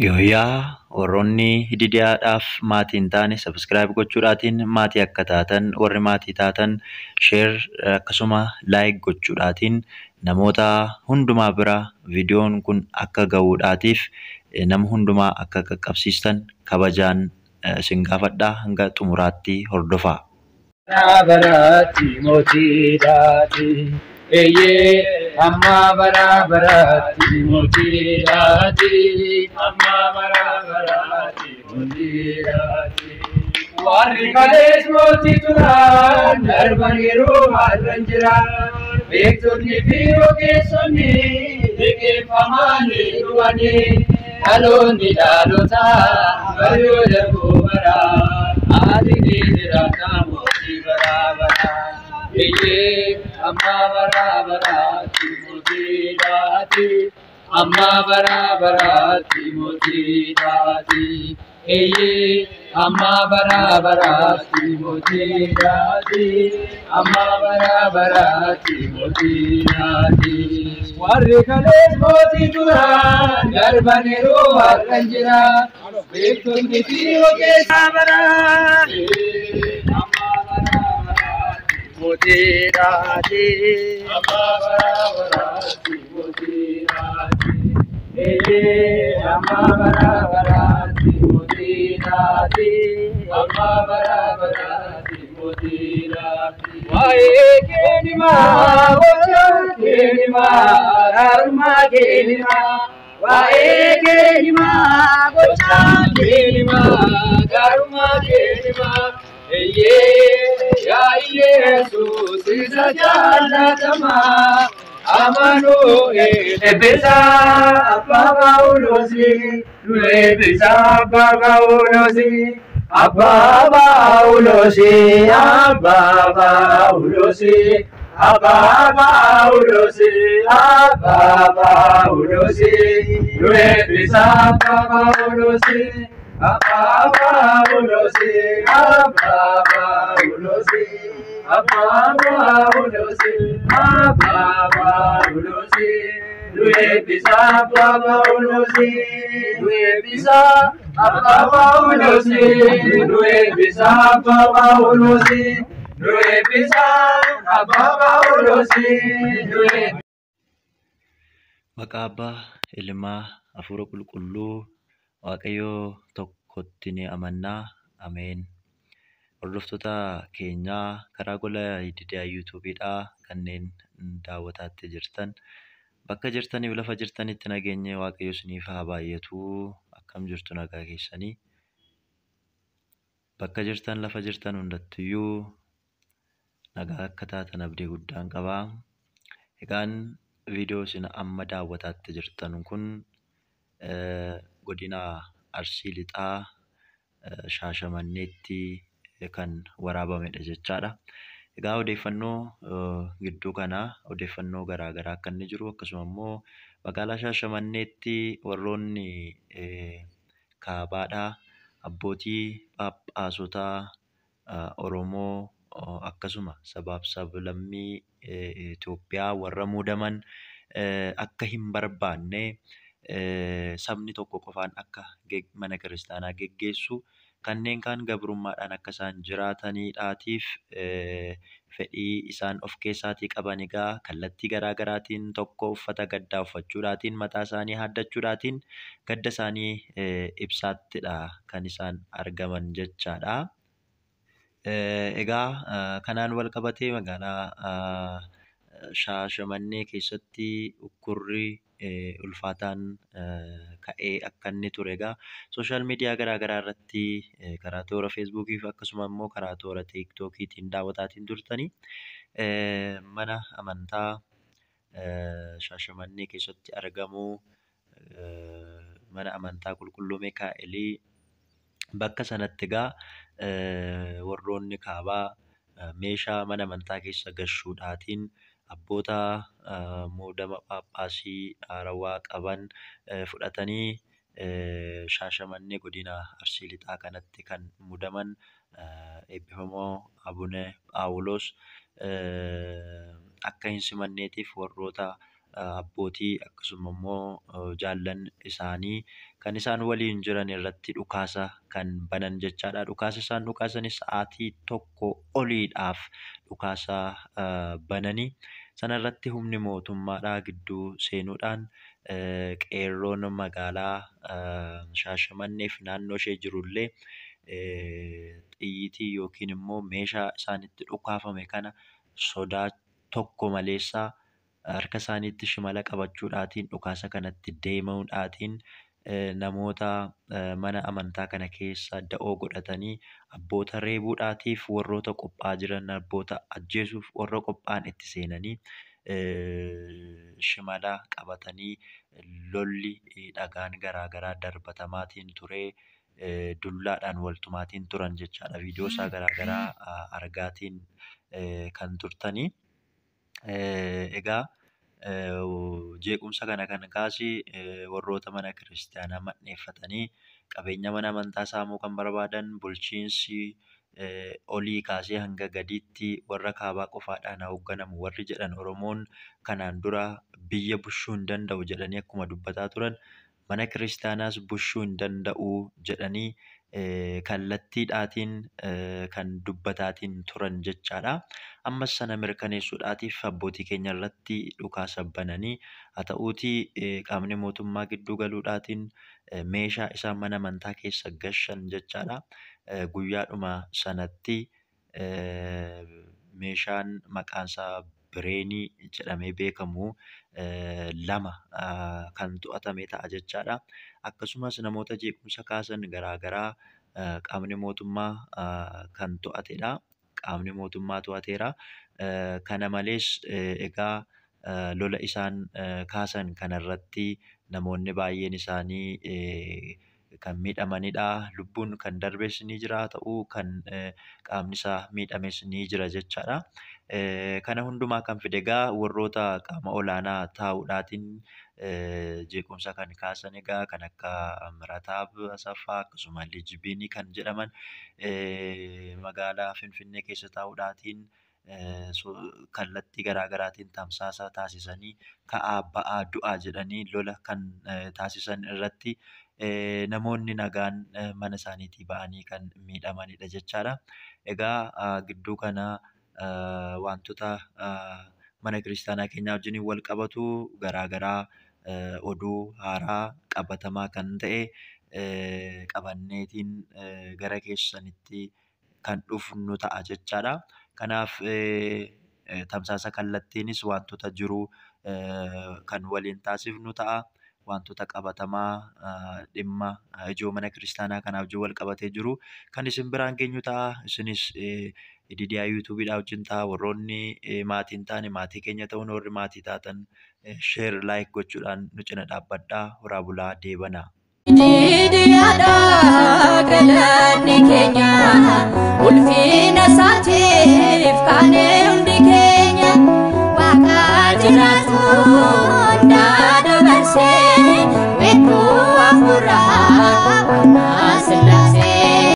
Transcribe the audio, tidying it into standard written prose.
Yooyyaa warroonni Hididiyaadhaaf maatii hin taane subscribe gochuudhaatiin maatii akka taatan, warri maatii taatan share akkasuma like gochuudhaatiin namoota hundumaa bira viidiyoon kun akka gahuudhaatiif nama hundumaa akka qaqqabsiistan kabajaan isin gaafadhaa. Hanga xumuraatti hordofaa. Baraatti mootiidhaati. Eeyyee, amma bara baraatti mootiidhaati. Amma bara baraatti mootiidhaati. Warri kalees mootii turan darbaniiru har'an jira. Beektonni fi ogeessonni liqeeffamanii dhufanii, dhaloonni dhaloota bayyoo darbuu bara. Ati ni jiraata mootii bara bara. Eeyyee, amma bara baraatti mootiidhaati. Amma bara baraatti mootiidhaati. Eeyyee, amma bara baraatti mootiidhaati. Amma bara baraatti mootiidhaati. Warri kalees mootii turan darbaniiru har'an jira. Beektonni fi ogeessa bara. Amma bara baraatti mootiidhaati. Amma bara baraatti mootiidhaati. Eeyyee, amma bara baraatti mootiidhaati. Amma bara baraatti mootiidhaati. Waa'ee keenimaa, gocha keenimaa, gaarummaa keenimaa. Waa'ee keenimaa, gocha keenimaa, gaarummaa keenimaa. Eeyyee, yaa Yesuus isa jaallatamaa. Amaanu'eel eebbisaa Abbaa Phaawulosi, nu eebbisaa Abbaa Phaawulosi. Abbaa Phaawulosi, Abbaa Phaawulosi, Abbaa Phaawulosi, Abbaa Phaawulosi, nu eebbisaa Abbaa Phaawulosi. Abbaa Phaawulosi, Abbaa Phaawulosi, Abbaa Phaawulosi, Abbaa Phaawulosi, nu eebbisaa Abbaa Phaawulosi, nu eebbisaa Abbaa Phaawulosi, nu eebbisaa Abbaa Phaawulosi, nu eebbisaa Abbaa Phaawulosi, nu eebbisaa. Maqaa Abbaa, Ilmaa, Hafuura Qulqulluu Waaqayyoo tokkotti ni amannaa. Ameen. Hordoftoota keenyaa karaa gola Hididiyaa YouTubeiidhaa kanneen daawwataatti jirtan, bakka jirtaniif lafa jirtanitti nageenyi Waaqayyo isiniif haa baay'atu. Akkam jirtu, nagaa keessanii? Bakka jirtan lafa jirtan hundattiyyuu nagaa akka taatan abdii guddaan qabaa. Egaan viidiyoo isin amma daawwataatti jirtan kun godina Arsii Lixaa Shaashamanneetti kan waraabamedha jechaadha. Egaa odeeffannoo gidduu kanaa odeeffannoo garaa garaa akka inni jiru, akkasuma immoo magaalaa Shaashamanneetti warroonni kaabaadhaa abbootii Phaaphaasotaa Oromoo akkasuma sabaaf sablammii Itoophiyaa warra muudaman akka hin barbaanne, sabni tokko qofaan akka mana kiristaanaa geggeessu, kanneen kaan gabrummaadhaan akka isaan jiraataniidhaatiif fedhii isaan of keessaatii qaban egaa kallattii garaa garaatiin tokko uffata gaddaa uffachuudhaatiin, mataa isaanii haaddachuudhaatiin gadda isaanii ibsaattidha kan isaan argaman jechaadha. Egaa kanaan wal qabatee magaalaa Shaashamannee keessatti ukkurri ulfaataan ka'ee akka inni ture egaa social media garaa garaa irratti karaa toora Facebookii fi akkasuma immoo karaa toora TikTokiitiin daawwataatiin turtanii. Mana amantaa Shaashamannee keessatti argamu, mana amantaa Qulqulluu Mikaa'elii, bakka sanatti egaa warroonni kaabaa meeshaa mana amantaa keessa gashuudhaatiin abboota muudama Phaaphaasii haarawaa qaban fudhatanii Shaashamannee godina Arsii Lixaa kanatti kan muudaman eebbifamoo Abune Phaawulos akka hin simanneetiif warroota abbootii akkasuma immoo jaallan isaanii kan isaan waliin jiran irratti dhukaasa kan banan jechaadha. Dhukaasa isaan dhukaasanis sa'aatii tokko oliidhaaf dhukaasa bananii sanarratti humni mootummaadhaa gidduu seenuudhaan qeerroon magaalaa Shaashamannee fi naannoo ishee jirullee xiyyitii yookiin immoo meeshaa isaanitti dhukaafame kana sodaa tokko maleessaa harka isaaniitti shimala qabachuudhaatiin dhukaasa kanatti deemuudhaatiin namoota mana amantaa kana keessa da'oo godhatanii abboota reebuudhaatiif warroota qophaa'aa jiran abboota ajjeesuuf warra qophaa'an itti seenanii shimala qabatanii lolli dhagaan garaagaraa darbatamaatiin turee dullaadhaan waltumaatiin turan jechaadha. Viidiyoo isaa garaagaraa argaatiin kan turtanii. Egaa jeequmsa kana kan kaase warroota mana kiristaanaa mandheeffatanii qabeenya mana amantaa saamuu kan barbaadan bulchiinsi olii kaasee hanga gadiitti warra kaabaa qofaadhaan hoogganamu warri jedhan Oromoon kanaan dura biyya bushuu hin danda'u jedhanii akkuma dubbataa turan mana kiristaanaas bushuu hin danda'u jedhanii kallattiidhaatiin kan dubbataatiin turan jechaadha. Ammas sana mirkaneessuudhaatiif abbootii keenya irratti dhukaasa bananii haa ta'uutii qaamni mootummaa gidduu galuudhaatiin meeshaa isaan mana amantaa keessa gashan jechaadha. Guyyaadhuma sanatti meeshaan maqaan isaa bireenii jedhamee beekamu lama kan to'atame ta'a jechaadha. Akkasumas namoota jeequmsa kaasan garaagaraa qaamni mootummaa kan to'atedha. Qaamni mootummaa to'ateera. Kana malees egaa lola isaan kaasan kanarratti namoonni baay'een isaanii kan miidhamanidha. Lubbuun kan darbes ni jira ta'uu kan qaamni isaa miidhames ni jira jechaadha. Kana hundumaa kan fide egaa warroota qaama olaanaa taa'uudhaatiin jeequmsa kan kaasan egaa kan akka Mirataab Asaffaa akkasuma Lijibiinii kan jedhaman magaalaa Finfinnee keessa taa'uudhaatiin kallattii garaagaraatiin tamsaasa taasisanii ka'aa ba'aa du'aa jedhanii lola kan taasisan irratti namoonni nagaan mana isaaniitii ba'anii kan miidhamanidha jechaadha. Egaa gidduu kana wantoota mana kiristaanaa keenyaa wajjin wal qabatu garaagaraa oduu haaraa qabatamaa kan ta'e qabanneetiin gara keessanitti kan dhufnu ta'a jechaadha. Kanaaf tamsaasa kallattiinis wantoota jiru kan waliin taasifnu ta'a. Wantoota qabatamaa dhimma ijoo mana kiristaanaa kanaaf wajjin wal qabatee jiru kan isin biraan geenyu ta'a. Isinis Ididiyaa yuutuubiidhaa wajjin ta'a. Warroonni maatii hin taane maatii keenya ta'uun warri maatii taatan sheer laayik gochuudhaan nu cina dhaabbadhaa. Horaa bulaa deebanaa. Ididiyaadhaa galanni keenya ulfina isaatiif kaanee hundi keenya waaqa jira.